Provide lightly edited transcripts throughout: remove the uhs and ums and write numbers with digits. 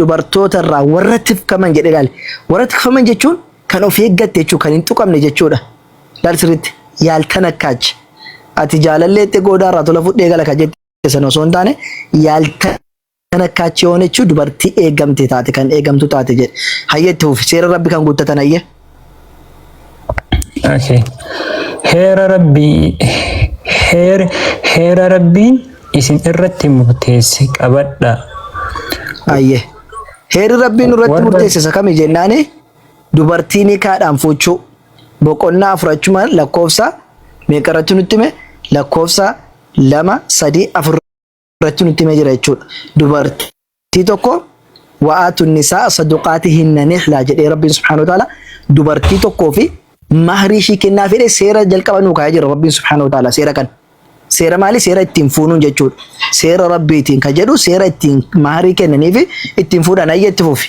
Dubartoota irraa warra tifkaman jedhe ilaali. Warra tikfaman jechuun kan of eeggatte jechuudha, kan hin tuqamne jechuudha. Ilaali sirriitti. Yaaltanakkaach. Ati jaalallee itti goodaa irraa tola fudhee gala kan jette sana osoo hin taane yaaltanakkaach yoon jechuun dubartii eegamte taate kan eegamtu taate jedhe. Hayyee itti fufi. Seera rabbi kan guuttatan hayyee. Okay. Heera rabbii heer heera rabbiin isin irratti murteesse qabadhaa. Hayyee. Heerri rabbiin nurratti Warra murteesse isa kami jennaani dubartii nikaadhaan fuuchuu boqonnaa 4 achuma lakkoofsa meeqa irratti nutti hime lakkoofsa 2 3 4 irratti nutti himee jira jechuudha. Dubartii tokko wa'aatu nisaa saduqaatihinna nihlaa jedhee Rabbiin subhaanahu wa ta'ala dubartii tokkoo fi mahrii ishii kennaa fedhe seera jalqaba nuu kaa'ee jira Rabbiin subhaanahu wa ta'ala seera kana. Seera maali? Seera ittiin fuunuun jechuudha. Seera Rabbiitiin kan jedhu seera ittiin mahrii kennanii fi ittiin fuudhan ayya itti fufi.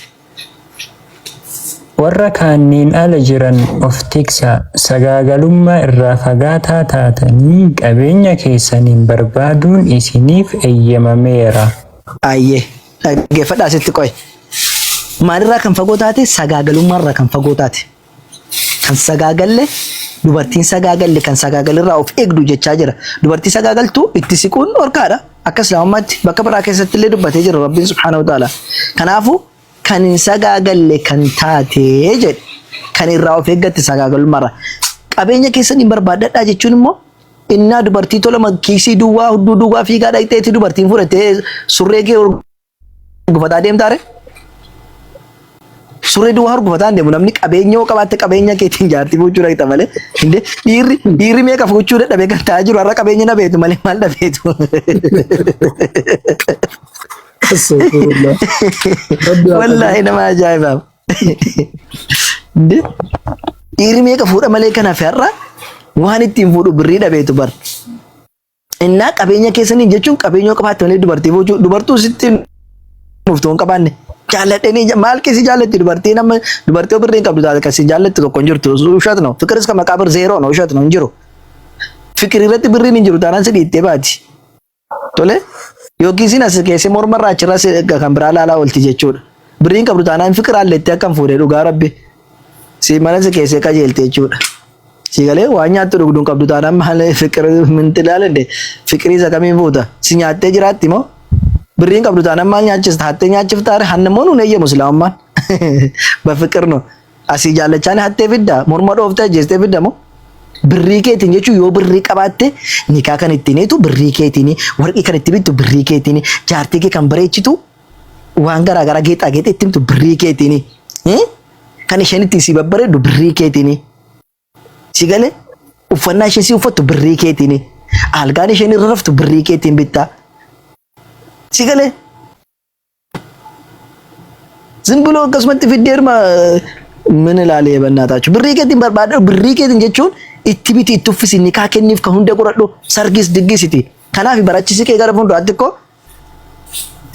Warra kaanniin ala jiran of tiksaa, sagaagalummaa irraa fagaataa taatanii qabeenya keessaniin barbaaduun isiniif eyyamameera. Ayyee dhaggeeffadhaa asitti qoy. Maalirraa kan fagoo taate? Sagaagalummaa irraa kan fagoo taate. Kan sagaagalle dubartiin sagaagalle kan sagaagalirraa of eegdu jechaa jira. Dubartii sagaagaltu itti siquun dhorkaadha. Akka islaamummaatti bakka biraa keessatti illee dubbatee jira Rabbiin subhaanahu wa ta'ala. Kanaafuu kan hin sagaagalle kan taate jedhe kan irraa of eeggatte sagaagalummaarra. Qabeenya keessan hin barbaaddadhaa jechuun immoo innaa dubartii tola kiisii duwwaa hudduu duwwaa fiigaa dhaqxeetti dubartiin fudhattee surree kee hurgufataa deemtaare? Surree duwwaa hurgufataa hin deemu namni qabeenya yoo qabaatte qabeenya keetiin jaartii fuuchuu dhaqxa malee. Inde dhiirri dhiirri meeqa fuuchuu dadhabee kan taa'aa jiru har'a qabeenya dhabeetu malee maal dhabeetu. Astagfirullah. Rabbi haa Wallaahi nama ajaa'ibaa. Inde dhiirri meeqa fuudha malee kan hafe har'a waan ittiin fuudhu birrii dhabeetu bar. Innaa qabeenya keessanii jechuun qabeenya yoo qabaatte malee dubartii fuuchuu dubartuu sitti dhuftu hin qabaanne. Jaalladhanii maal keessi jaallatti dubartii nama dubartii yoo birrii hin qabdu taate kan si jaallattu tokko hin jirtu. Ushat no. Fikiris kan maqaa bir zeeroo no ushat no hin jiru. Fikir irratti birriin hin jiru taanaan si dhiittee baati. Tole yookiin isin as keessee morma irraa achirraa si kan biraa laalaa oolti jechuudha. Birrii hin qabdu taanaan fikir alleetti akkam fuudhee dhugaa rabbi. Si mana si keessee qajeelte jechuudha. Si galee waan nyaattu dhugdu hin qabdu taanaan maal fiqir minti ilaalende fiqirii isa kamiin fuuta si nyaattee jiraatti moo birrii hin qabdu taanaan maal nyaachista hattee nyaachiftaa hanna immoo nuun eeyyamu islaamummaan bafiqir no asii jaallachaan hattee fidda morma dhooftee ajjeestee fidda moo birrii keetiin jechuun yoo birrii qabaatte nikaa kan ittiin hiitu birrii keetiin warqii kan itti bittu birrii keetiin jaartii kee kan bareechitu waan garaa garaa geexaa geexee itti himtu birrii keetiin kan isheen ittiin si babbareeddu birrii keetiini. Si galee uffannaa isheen si uffattu birrii keetiini. Algaan isheen irra raftu birrii keetiin bittaa. Si galee ዝም ብሎ akkasumatti fiddee irma ምን ilaalee በእናታችሁ birrii keetiin barbaadhu birrii keetiin jechuun itti biti itti uffisi nikaa kenniif kan hunda godhadhu sargis diggisiti kanaaf barachisi kee gara fuulduraatti koo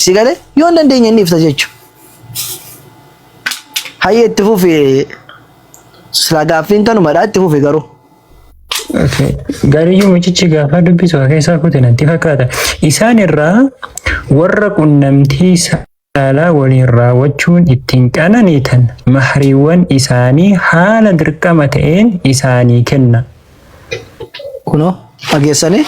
Si galee yoo hin dandeenye inni ibsa jechuudha. Hayyee itti fufi silaa gaaffiin kanumadha itti fufi garuu. Okay. Gariyyuu mucichi gaafa dubbisu waa keessaa kute natti fakkaata. Isaan irraa warra qunnamtii saalaa waliin raawwachuun ittiin qananiitan mahriiwwan isaanii haala dirqama ta'een isaanii kenna. Kunoo dhageessanii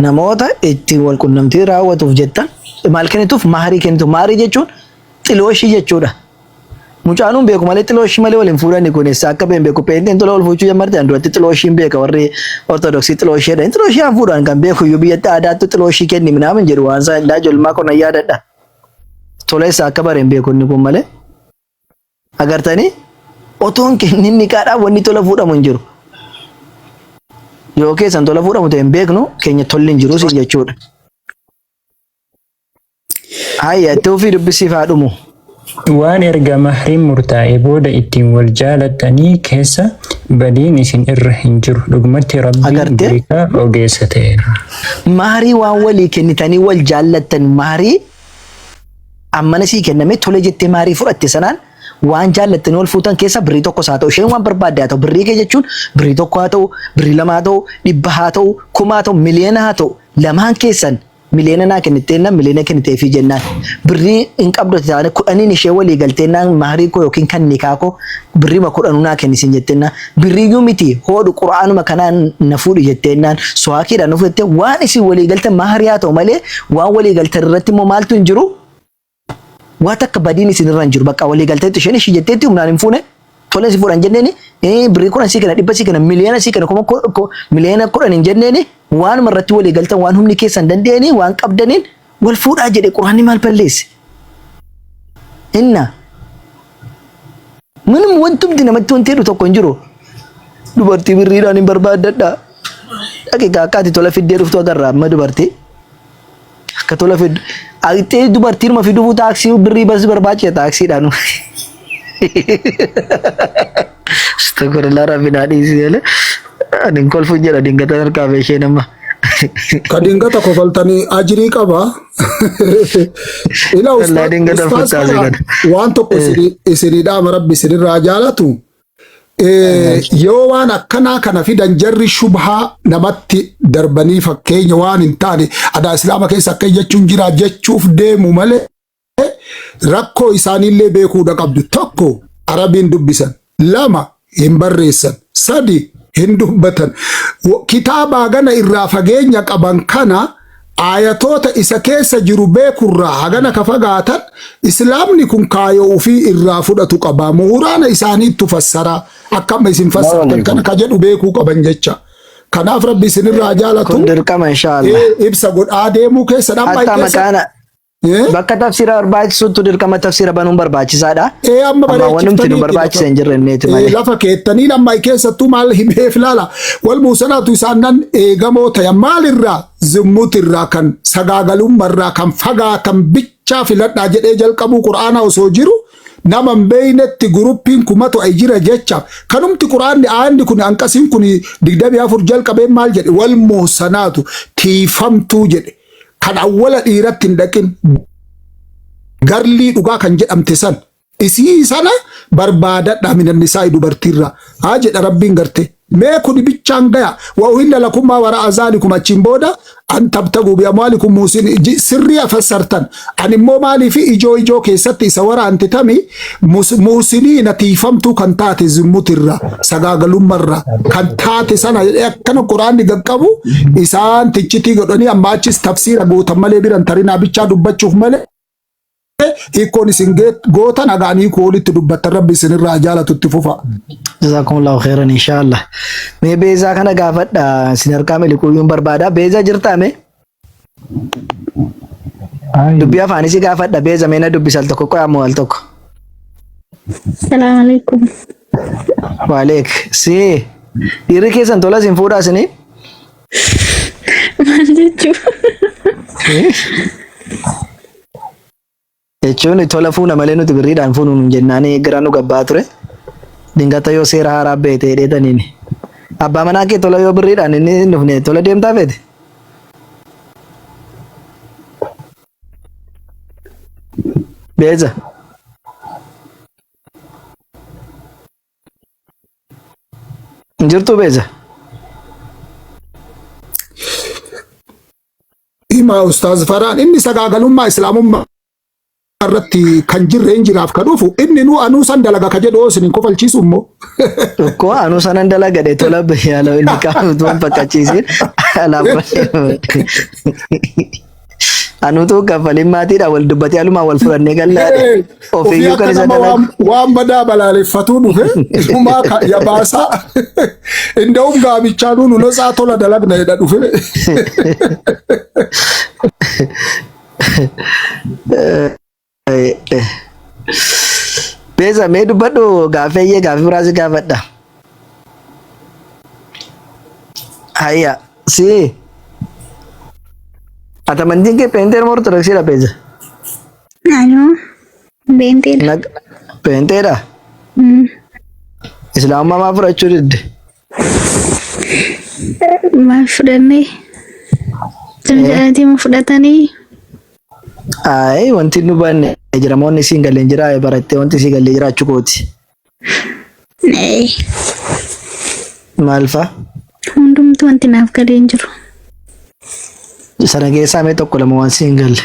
namoota ittiin wal qunnamtii raawwatuuf jettan maal kennituuf maharii kennitu. Maharii jechuun xilooshii jechuudha. Mucaanuun beeku malee xilooshii malee wal hin fuudhani kun eessa akka beeku beeku peenteen tola wal fuuchuu jammarte an duratti xilooshii hin beeka warri ortodoksii xilooshii jedhan xilooshii aan fuudhan kan beeku iyyuu biyyatti aadaattu xilooshii kenni minaamin jedhu waan isaa hin ijoollummaa koo nan yaadadha. Tola eessa akka bare hin beeku inni kun malee. Agartanii otoon kennin niqaadhaan wanni tola fuudhamu hin jiru. Yoo keessan tola fuudhamu ta'e hin beeknu keenya tolli hin jiru siin jechuudha. Hayya itti ofii dubbisiif haa dhumu. Waan erga mahriin murtaa'ee booda ittiin wal jaalattanii keessa badiin isin irra hin jiru. Dhugumatti Rabbiin Agartee? beekaa ogeessa ta'eera. Mahrii waan walii kennitanii wal jaallattan mahrii ammana sii kenname tole jettee maarii fudhatte sanaan waan jaallattanii wal fuutan keessa birrii tokkos haa ta'u isheen waan barbaadde haa ta'u birrii kee jechuun birrii tokko haa ta'u birrii lama haa ta'u 100 haa ta'u 1000 haa ta'u miliyoona haa ta'u lamaan keessan Miliyoona naa kenniteennaan miliyoona kenniteefii jennaan. Birrii hin qabdu ati taane kudhaniin ishee walii galteennaan maharii koo yookiin kan nikaa koo birriima kudhanuu naa kennisiin jetteennaan birriiyyuu miti hoodhu qura'aanuma kanaan na fuudhi jetteennaan suwaakiidhaan na fuudhi waan isin walii galtan maharii haa ta'u malee waan walii galtan irratti immoo maaltu hin jiru Waa takka badiin isin irra hin jiru. Bakka walii galteetti isheen ishii jetteetti humnaan hin fuune. Toleen si fuudhan jenneeni birrii 10 sii kenna 100 sii kenna miliyoona sii kenna miliyoona 10 hin jenneeni waanuma irratti walii galtan waan humni keessan danda'anii waan qabdaniin wal fuudhaa jedhe quraanni maal balleesse? Inna Minum wantumti namatti wanti jedhu tokko hin jiru. Dubartii birriidhaan hin barbaaddadha. Dhaqi akka ati tola fiddee dhuftu agarra amma dubartii. Akka tola fiddu. Aqxee dubartiinuma fiduufuu taaksii birrii bas barbaachisa taaksiidhaan. Astagfirullah rabbi naa dhiisi malee. Ani hin kolfu jedha dingata harkaa fi isheen amma. Ka dingata kofaltanii ajirii qaba. Ila Wallaahi dingata ustaaz futtaase kana kana. waan tokko isinii dhaama rabbi isinirraa jaalatu. Yoo waan akkanaa kana fidan jarri shubhaa namatti darbanii fakkeenya waan hin taane adaa islaama keessa akka jechuun jira jechuuf deemu malee rakkoo isaaniillee beekuudha qabdu. Tokko Arabiin dubbisan, lama hin barreessan, sadi hin dubbatan. Kitaabaa gana irraa fageenya qaban kana Aayatoota isa keessa jiru beekurraa hagana ka fagaatan, Islaamni kun kaayoo ufii irraa fudhatu qaba. Muhuraana isaaniittu fassara. Akka amma isin fassartan kana ka jedhu beekuu qaban jecha. Kanaaf Rabbi isinirraa haa jaalatu. Kun dirqama inshaallah. Ibsa godhaa deemuu keessan amma Hatta keessa maqaana Bakka tafsiira barbaachisutti dirqama tafsiira banuun barbaachisaadha. Ee amma Amma wanumti nu bareechiftaniiti barbaachise lafa hin jirre inneeti malee. lafa keettanii amma keessattuu maal himeef laala wal muusanaatu isaan nan eegamoo ta'e maalirraa zimmutirraa kan sagaagalummarraa kan fagaatan bichaa filadhaa jedhee jalqabuu qur'aanaa osoo jiru nama hin beeynetti guruppiin kumatu ay jira jecha kanumti qur'aanni aayanni kun anqasiin kun 24 jalqabeen maal jedhe wal muusanaatu tiifamtuu jedhe kan awwala dhiiratti hin dhaqin garlii dhugaa kan jedhamte san isii sana barbaadadha minan nisaa'i dubartiirra haa jedha rabbiin garte mee kuni bichaan gaya wa uhilla lakum maa wara'a zaalikum achiin booda an tabtaguu bi amwaalikum muusin sirrii afassartan an immoo maaliif ijoo ijoo keessatti isa waraante tami muhsiniina tiifamtuu kan taate zimmutirra sagaagalummarra kan taate sana jedhee akkana quraanni gaqqabu isaan tichitii godhanii amma achis tafsiira gootan malee biran tarinaa bichaa dubbachuuf malee hiikkoon isin gootan hagaan hiikoo olitti dubbattan rabbi isinirraa jaalatu itti fufa. Jazakumullahu khairan inshallah. Mee beezaa kana gaafadha isin harkaa miliquuyyuun barbaada. Beezaa jirtaa mee? Dubbii afaan si gaafadha beeza mee na dubbisi al tokko qoy ammoo al tokko. Salaam alaikum. Waaleek si dhiirri keessan tola isin fuudhaa isinii? Maal jechuu? Jechuun tola fuuna malee nuti birriidhaan fuunu nun jennaanii gara nu gabbaa ture. Dingata yoo seera haaraa beekte jedheetaniini. Abbaa manaa kee tola yoo birriidhaan inni hin dhufne tola deemtaa feete? Beeza. Hin jirtuu Beeza? Himaa Ustaaz Faraan inni sagaagalummaa islaamummaa irratti kan jirre hin jiraaf ka dhufu inni nu anuu san dalaga ka jedhu isin hin kofalchiisu immoo. Tokko anuu sanan dalagadhe tola yaala inni qabu tuan fakkachiisin alaaf Anuutu kaffaliin maatiidha wal dubbatee alumaa wal fudhannee gallaadhe. Ofii Ofiiyyuu akka kan isa nama dalagu. waan badaa balaaleffatuu dhufe inumaa yabaasaa inda'uun gaabichaa nuunu notsaa tola dalagna jedha dhufe. Beeza mee dubbadhu gaaffii eeyyee gaaffii biraa si gaafadha. Hayya si ati amantiin kee peenteer moo ortodoksiidha Beeza? Anoo beenteedha. Peenteedha? Islaamummaa maa fudhachuu didde? Maal fudhannee? Jedhanii fudhatanii Ayi wanti nu banne jira moonni siin galee jira barattee wanti sii galee jiraachuu kooti. Nee. Maal fa'a? Hundumtuu wanti naaf galee hin jiru. Sana keessaa mee tokko lama waan si hin galle.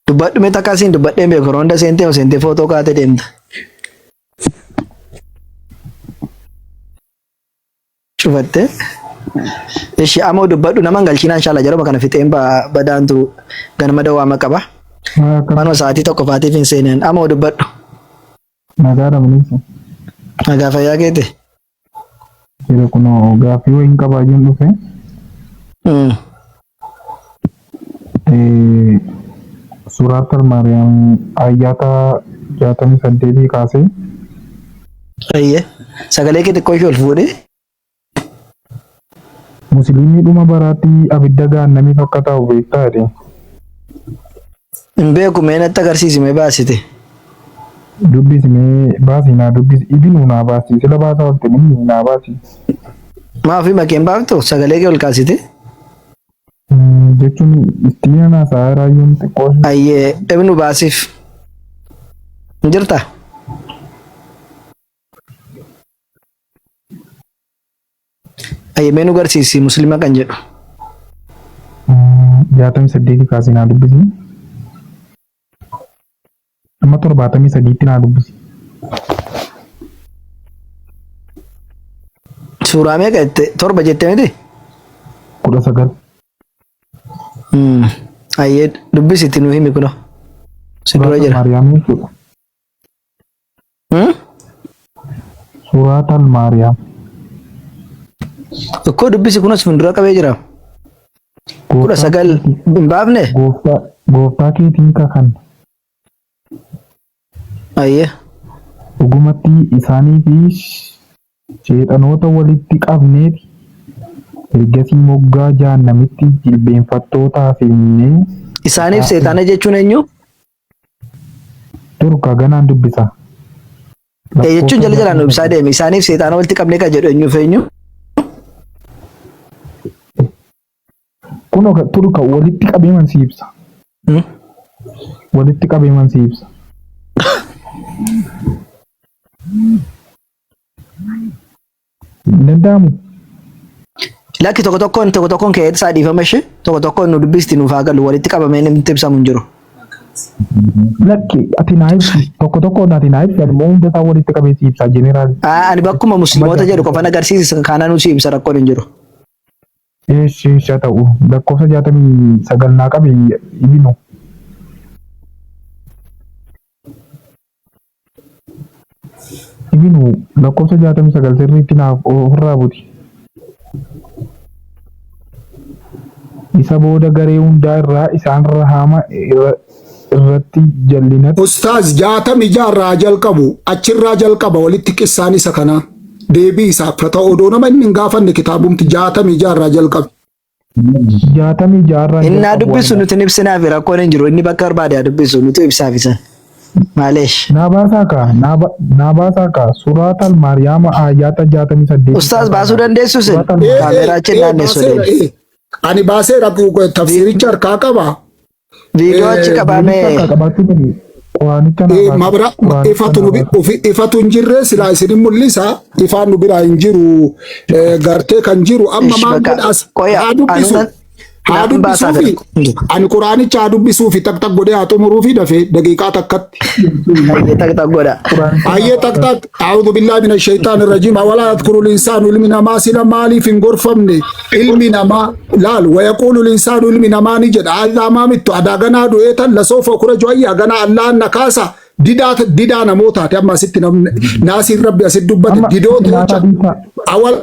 Dubbadhu mee takkaa siin dubbadhee hin beeku. Yeroo hunda seentee seentee footoo kaatee deemta. Cufatte. Ishi amoo dubbadhu nama hin galchinaa inshallah jaruma kana fixeen badaantu ganama dawaama qaba. Manuma sa'aatii tokko faatiif hin seenan amoo dubbadhu. Nagaadha Bineensa. Nagaa fayyaa keeti. Jira kunoo gaaffii wayiin qabaa jiruun dhufe. Suuraat Al-Maariyaam ayyaata 68 kaasee Ayyee. Sagalee kee xiqqoo ishee ol fuudhi. Musliimni dhuma baraatti abidda gaannamiif akka taa'u beektaa jedhe. Hin beeku mee natti agarsiisi mee baasite. Dubbisi mee baasi naa dubbisi ibinuu naa baasi sila baasaa oolte inni naa baasi. Maa ofii makee hin baaftu sagalee kee ol kaasite. Jechuun ittiin haasaa raayyuun xiqqoo ishee. Ayyee ibnu baasiif. Hin jirta? Ayyee mee nu garsiisi muslima kan jedhu. 68 kaasee naa dubbisi. Amma 73tti naa dubbisi. Suuraa meeqa jette? Torba jette miti? 19. Ayyee dubbisi itti nu himi kunoo. Si dura Suuraatal jira. Maariyaam jechuudha. Suuraatal Maariyaam. Ikkoo dubbisi kunis fuuldura qabee jira. 19 hin baafne? Gooftaa gooftaa keetiin kakanna. Ayyee. Dhugumatti isaanii fi sheexanoota walitti qabneeti ergasii moggaa jahannamitti jilbeenfattoo taasifnee Isaaniif seexaana jechuun eenyu? Turka ganaan dubbisa. Ee jechuun jala jalaan nu ibsaa deemi. Isaaniif seexaana walitti qabnee kan jedhu eenyuuf eenyu? Kunoo turka walitti qabeeman si ibsa. Walitti qabeeman si ibsa. Hin danda'amu. Lakki tokko tokkoon tokko tokkoon kee isaa dhiifama ishee tokko tokkoon nu dubbisti nuuf haa galu walitti qabamee namni ibsamu hin jiru. Lakki ati naa ibsi tokko tokkoon ati naa ibsi immoo hunda isaa walitti qabee si ibsa jeneraal. Ani bakkuma musliimoota jedhu qofan agarsiisa kaanaan nu si ibsa rakkoon hin jiru. Eeshi eeshi haa ta'u lakkoofsa 69 naa qabi ibinu. Ibinu lakkoofsa 69 sirriitti naaf ofirraa buti. Isa booda garee hundaa irraa isaan rahaama irratti jallinatti. Ustaaz 66 irraa jalqabu achirraa jalqaba walitti qissaan isa kanaa deebii isaaf haa ta'u odoo nama inni hin gaafanne kitaabumti 66 irraa jalqabi. 66 irraan Inni haa jalqabu dubbisu ani. nuti hin ibsinaafi rakkoon hin jiru. Inni bakka barbaade haa dubbisu nutu ibsaaf isan. Maaleesh. Naa baasaa kaa naa ba- naa baasaa kaa suraatal maariyaama aayaata 68 Ustaaz baasuu dandeessu isin? Suraatal Ee, Kaameeraa ee, achi ee, naannessu baaseera, deemi. ee. Ani baaseera tafsiiricha harkaa qaba. Viidiyoo achi qabaamee Akka qabaachuu danda'u. Quraanicha naa baasa. Mabra Quraanicha ifatu naa nu bi- baasa. ifatu hin jirre silaa isin mul'isa ifaan nu biraa hin jiru gartee kan jiru amma Ish maal bakka godha as qoya haa dubbisu anu nan haa nan baasaa dubbisuufi fedha. ani quraanicha haa dubbisuufi tak tak godhee haa xumuruufi dafee daqiiqaa takkatti. Hayyee tak tak godha. Quraanicha naa Ayyee tak baasa. tak a'uudhu billahi mina shaytaan irrajiim awalaa yadhkuru linsaanu ilmi namaa sila maaliif hin gorfamne ilmi namaa laal wayaquulu linsaanu ilmi namaa ni jedha allaa maa mittu adaa ganaa du'ee tan lasoofa ukuraju ayyaa ganaa allaan na kaasa didaa didaa namootaati amma asitti namni naasiin rabbi asitti dubbate Amma didoota nyaata jecha dhiisaa. awal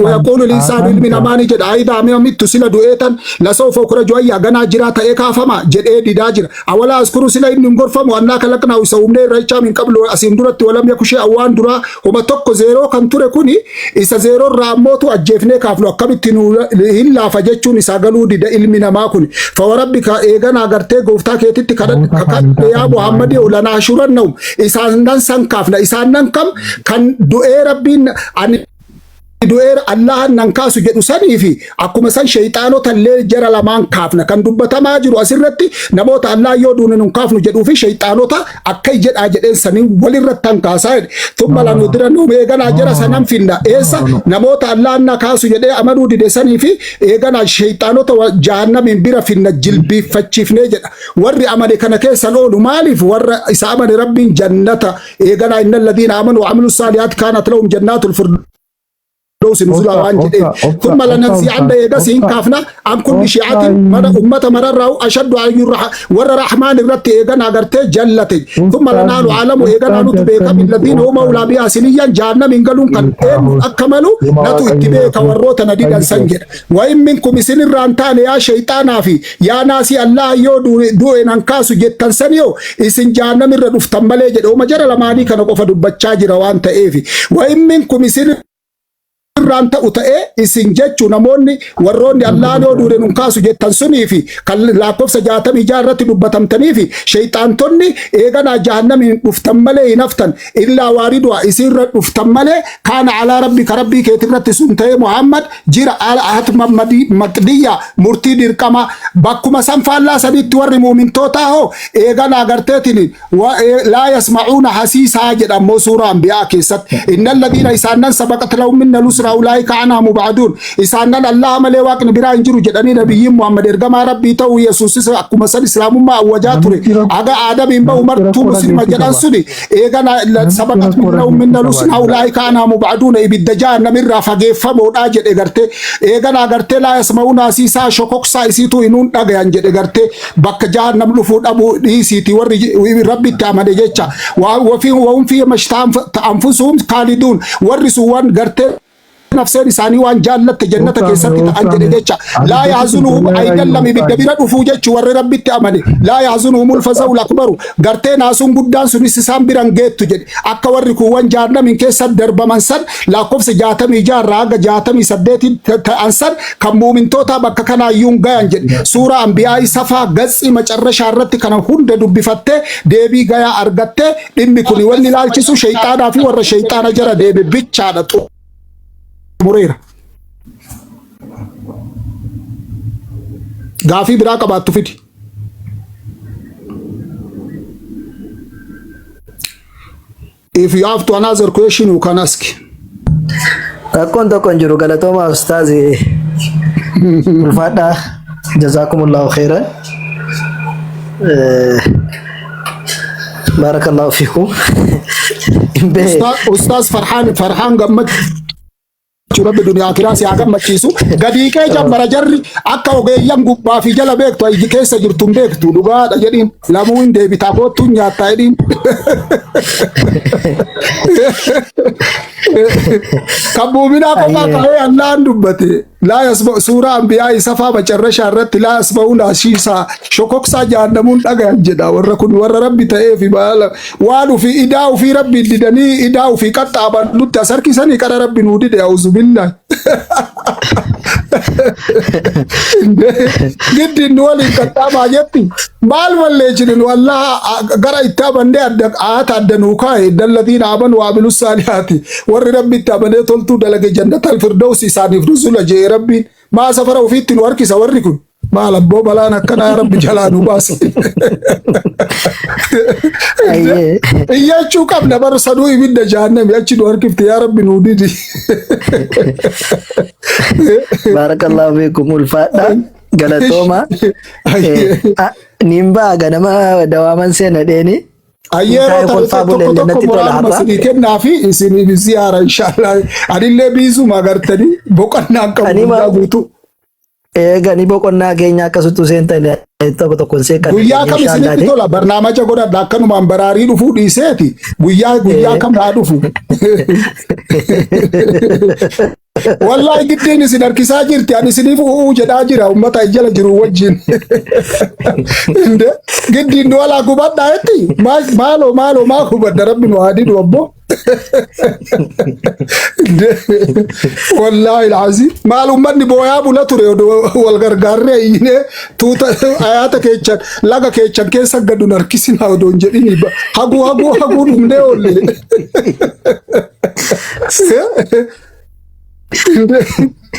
wayaquulu linsaanu ilmi namaa ni jedha ayidaa mi'a mittu sila du'ee tan lasoofa ukuraju ayyaa ganaa jiraa ta'ee kaafama jedhee didaa jira awalaa askuru sila inni hin gorfamu annaa kalaqnaa isa uumnee irra jechaa min qablu asiin duratti walam yaku shay'an waan duraa homa tokko zeeroo kan ture kuni isa zeeroo irraa ammootu ajjeefnee kaafnu akkamitti nu hin laafa jechuun isaa galuu dida ilmi namaa kun fawarabbika eeganaa gartee gooftaa keetitti kadhadhe yaa Muhammadi lanaa shurannahum isaan nan san kaafna isaan nan kam kan du'ee rabbiin ani du'eera, Allahan nan kaasu jedhu sanii fi akkuma san sheyxaanota illee jara lamaan kaafna. Kan dubbatamaa jiru asirratti namoota Allah yoo duune nun kaafnu jedhuu fi sheyxaanota akka jedhaa jedheen sanii walirratti han kaasaa jedhe. Thumma lanuhdirannahum, eeganaa jara sanan finna. Eessa? Namoota Allahan na kaasu jedhee amanuu dide sanii fi eeganaa sheyxaanota jahannamiin bira finna, jilbiiffachiifnee jedha. Warri amane kana keessan oolu. Maaliif? Warra isa amane Rabbiin jannata eeganaa, innal ladiina amanu wa amilu saalihaat kaanat lahum jannaatul firdawsi nuzulaa Obsa, waan obsa, jedheef. obsa, Thumma obsa, lananzi'anna, obsa, eegas hin obsa, kaafna, an kulli shi'atin mana obsa, ummata mararraa ashaddu ayyurra warra rahmaan irratti eeganaa gartee jallate. Thumma lanaanu Ustaazi, alamu, eeganaa nutu ustaazi, beeka, akkamitti billadiina huma obsa ulaa bihaa siliyyan, jahannamiin galuun kan eenyu akka malu Dhuma natu itti Waaqayyo beeka warroota na didan san fayyise. jedha. Wa in minkum, isin irraan taane yaa shayxaanaa fi yaa naasii, Allah yoo du'e nan kaasu jettan saniyoo isin jahannamirra dhuftan malee jedhe. Uma jara lamaanii kana qofa dubbachaa jira waan ta'eefi. Wa in minkum, isin irraan ta'u ta'ee, isin jechuu namoonni warroonni Allahan yoo duune nun kaasu jettan sunii fi kan lakkoofsa 66 irratti dubbatamtanii fi shayxaantonni eeganaa jahannamiin dhuftan malee hin haftan. Illaa waariduha, isinirra dhuftan malee. Kaana alaa rabbika, rabbii keetirratti sun ta'ee Muhammad jira, hatman maqdiyya, murtii dirqama. Bakkuma san faallaa sanitti warri muumintootaa hoo eeganaa garteetiin laa yasma'uuna hasiisaa jedha ammoo suuraa Anbiyaa keessatti. Innal ladiina isaannan sabaqat lahum minna lusraa ulaa'ika anhaa mubaaduun, isaannan Allaha malee waaqni biraa hin jiru jedhanii, nabiyyiin Muhammad ergamaa Rabbii ta'uu, Yesuusis akkuma san islaamummaa awwajaa ture, Namichi aga Aadamiin bahu namichi martuu rakkoo muslima dhageettii jedhan qaba. suni eegana Namichi sabaqat rakkoo lahum minna dhageettii qaba. lusraa ulaa'ika anhaa mubaaduuna, ibidda jahannamirraa fageeffamoodhaa jedhe. Gartee eeganaa gartee laa yasma'uuna hasiisaa, shokoksaa isiituu hinuun dhagayan jedhe. Gartee bakka jahannam dhufuu dhabuu dhiisiiti, warri Rabbitti amane jecha wafii wahum fi mashtaha anfusuhum kaaliduun, warri sun waan gartee nafseen isaanii waan jaallatte jannata Obsaame, keessatti ta'an jedhe obsaame. jecha. Ati Laa gochi yahzunuhum kun ayidallam, ibidda obsaame. bira dhufuu jechu warri Rabbitti amane. Laa yahzunuhumul faza'ul akbaru, gartee naasuun guddaan sunis isaan biran geettu jedhe. Akka warri kuuwwan jahannamiin keessa darbaman san lakkoofsa 66 irraa haga 68 ta'an san kan muumintootaa bakka kanaayyuu hin gayan jedhe. Suuraa Anbiyaa safaa gatsii macarrashaa irratti kana hunda dubbifattee deebii gayaa argattee, dhimmi kun wanni ilaalchisu shayxaanaa fi warra shayxaana jara deeme bichaadha. Xumureera. Gaafii biraa qabaattu fidi. If you have to another question, you can ask. Rakkoon tokko hin jiru, galatooma ustaazi, ulfaadhaa, jazaakumullahu khairan. Baarakallahu fiikum. Hin behe. Ustaaz Farhaan, Farhaan gammachuu Rabbi duniyaa akiraa si haa gammachiisu. Gadii kee jammara jarri akka ogeeyyan gubbaa fi jala beektu ayyi keessa jirtu hin beektu, dhugaadha jedhiin, lamuu hin deebitaa, koottuun nyaattaa jedhiin. Kan muuminaa qofaa Ayyee. ka'ee Allahan dubbate. Laa yasma suuraa Anbiyaa safaa macarrashaa irratti laa yasma'uun ashiisaa, shokoksaa jahannamuun dhagayan jedha. Warra kun warra Rabbi ta'ee fi maala waan ofii idaa ofii Rabbi didanii idaa ofii qaxxaaban nutti as harkisanii qara Rabbi nuu dide, auzubillah. Giddiin nu waliin qaxxaamaa jetti. Maal balleessine nu? Allah gara itti amannee adda haata adda nuu kaa'e. Dalladiina amanu wa amilu saalihaati, warri Rabbi itti amanee toltuu dalage jannatal firdausi isaaniif nuzula jee Rabbiin. Maa safara ofiitti nu harkisa warri kun? Maal abboo, balaan akkanaa, Rabbi jalaa nu baase. Ayyee. Iyyachuu qabna bar, sanuu ibidda jahannami achi nu harkifte, yaa Rabbi nuu didi. Baarakallahu fiikum, ulfaadhaa, galatooma. Niin ba'a, ganama dawaaman seena dheeni. Ayyeeroo Taa'ee taate kolfaa tokko bulee tokko natti tola muraanuma har'a. isinii kennaa fi isinii ziyaara inshallah. Anillee biizuma agartanii boqonnaan qabu Ani guyyaa guutuu. Eeganii boqonnaa keenya akkasuttuu seentan tokko tokkoon seeqan. Guyyaa kam isinitti tola? Barnaamaja godhadha, akkanumaan baraarii dhufuu dhiiseeti. Guyyaa kam haa dhufu? Wallahi giddiin isin harkisaa jirti. Ani isiniif u'uu jedhaa jira uummata jala jiru wajjin. Inde giddiin nu alaa gubadhaa jetti. Maaloo maaloo, maa gubadha? Rabbi nu haa didu abbo. Inde wallahi alazim, maal uummanni booyaa bula ture odoo wal gargaarree iyyinee tuuta ayaata keechan laga keechan keessa gadu harkisinaa odoo hin jedhini haguu haguu haguu dhumnee oolle.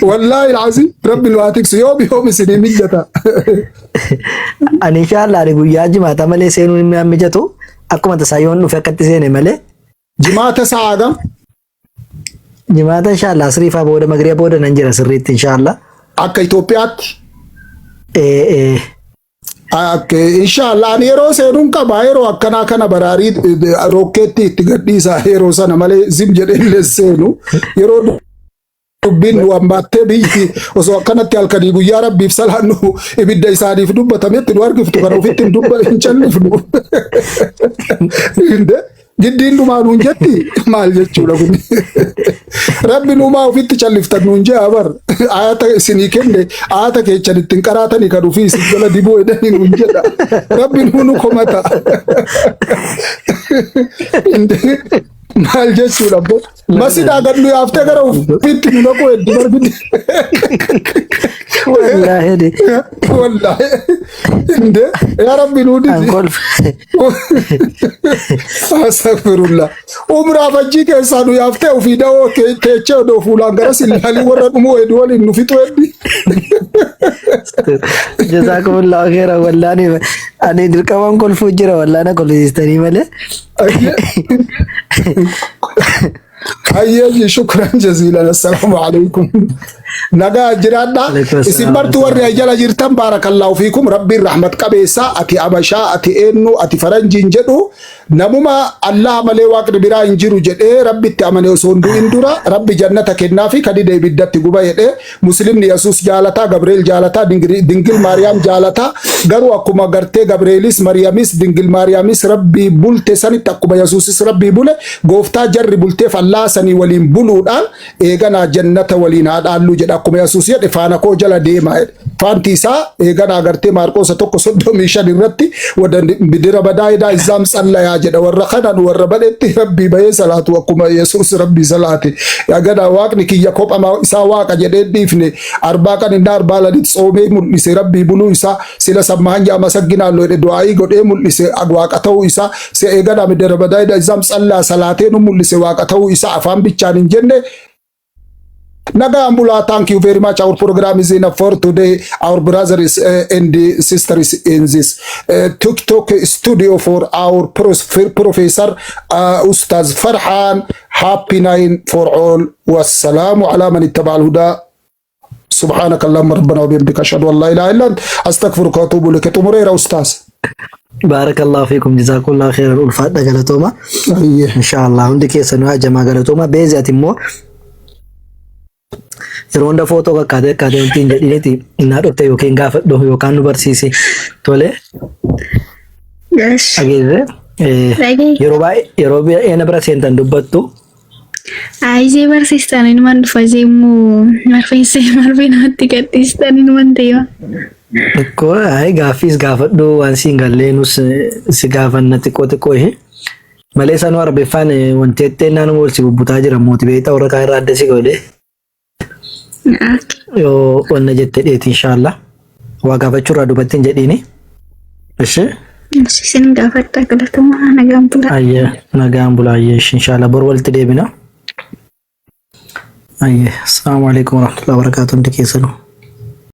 Wallaahi alazim, Rabbi nu haa tiksu, yoom yoom isinii mijata. Ani inshallah ani guyyaa Jimaata malee seenuun hin mijatu. Akkuma tasaa yoon dhufe akkatti seene malee. Jimaata sa'a gam? Jimaata inshallah asriifaa booda, magriba booda nan jira sirriitti inshallah. Akka Itoophiyaatti. Ee ee. Akka inshallah ani yeroo seenuun qaba, yeroo akkanaa kana baraarii rokkeetti itti gadhiisa yeroo sana malee zim jedhee illee seenu, yeroo dubbiin nu hammaattee biyyi osoo akkanatti halkanii guyyaa Rabbiif salaannu ibidda isaaniif dubbatametti nu argiftu kana ofitti hin dubba hin callifnu. Giddiin dhumaa nuun jetti, maal jechuudha kun? Rabbi nuumaa ofitti calliftan nuun jee bar, ayata isinii kenne ayata keechan ittiin qaraatanii kan ofii isin jala dibuu edanii nuun jedha. Rabbi nuu nu komata. Maal jechuudha abbo? Masidaa gad nu yaaftee gara ofiitti nu naquu hedduu barbide. Wallaahi de. Wallaahi. Inde yaa Rabbi nuu An didi. kolfa. Astaghfirullah. Umraaf hajjii keessaa nu yaaftee ofii da'oo teechee odoo fuulaan gara sillaalii warra dhumuu hedduu waliin nu fixu heddi. Jazakumullahu khairan, wallahi ani dirqamaan kolfuu jira, wallahi na kolfisiistanii malee. Hayyee, shukran jaziilan, assalaamu alaikum. Nagaa jiraadha. Alaikum Isin assalam. martu warri jala jirtan, barakallahu fiikum, Rabbiin rahmat qabeessa. Ati abashaa, ati eenyu, ati faranjiin jedhu, namuma Allah malee waaqni biraa hin jiru jedhee Rabbitti amane osoo hin du'in dura Rabbi jannata kennaa fi kadide ibiddatti guba jedhee. Muslimni Yesuus jaalataa, Gabriel jaalataa, Dingil Maariyaam jaalataa, garuu akkuma gartee Gabreelis, Mariyamis, Dingil Maariyaamis Rabbii bulte sanitti, akkuma Yesuusis Rabbii bule, gooftaa jarri bulteef Allah sanii waliin buluudhaan eeganaa jannata waliin haa dhaallu jedha. Akkuma Yesuus jedhe, faana koo jala deemaa jedhe. Faanti isaa eeganaa gartee Maarqoosa 1:35 irratti wada bidira badaa edaa izaam tsallayaa jedha. Warra kanan warra badhetti Rabbii bahee salaatu, akkuma Yesuus Rabbii salaate. Eeganaa waaqni kiyya kophama isaa waaqa jedhee dhiifne, arbaa kan inni arbaa ladit tsoomee mul'ise Rabbii buluu isaa, sila sammahan amasagginaalloo jedhe du'aayii godhee mul'ise waaqa ta'uu isaa. Se eeganaa midira badaa edaa izaam tsallaa salaatee nu mul'ise waaqa ta'uu isaa, afaan bichaan hin jenne. Nagaan bulaa, thank you very much. Our program is enough for today. Our brothers and sisters in this TikTok studio for our Professor Ustaz Farhan. Happy nine for all. Wassalamu ala man ittaba al-huda. سبحانك اللهم ربنا وبحمدك، أشهد أن لا إله إلا أنت، أستغفرك وأتوب إليك. Xumureera Ustaz. Barakallahu fiikum, jazakumullahu khairan, ulfaadha, galatooma. Inshallah hundi keessanuu hajamaa galatooma. Beezi, ati immoo yeroo hunda footoo kakkaatee akkaatee wanti hin jedhiniti innaa dhufte yookiin gaafadhu yookaan nu barsiisi. Tole. Yes. Dhageesse. Dhagee. Yeroo baay'ee yeroo baay'ee na bira seentan dubbattu. Ayisee barsiistan inuman dhufa, ishee immoo marfeessee marfee namatti gadhiistan inuman deema. Ikkoo ay gaaffiis gaafadhu, waan siin gallee nus si gaafanna xiqqoo xiqqoo ishee. Malee sanuu arbeeffaan wanti jettee naannoo wal si bubbutaa jira, mooti beektaa, warra kaan irraa adda si godhe. Yoo wanna jette dheeti inshallah. Waa gaafachuu irraa duubatti hin jedhiini. Ishee. Isin gaafadha, galatoomaa, nagaan bulaa. Ayyee, nagaan bulaa, ayyee, inshallah bor walitti deebina. Ayyee, assalamu alaikum warahmatullahi wabarakatuh hundi keessanuu.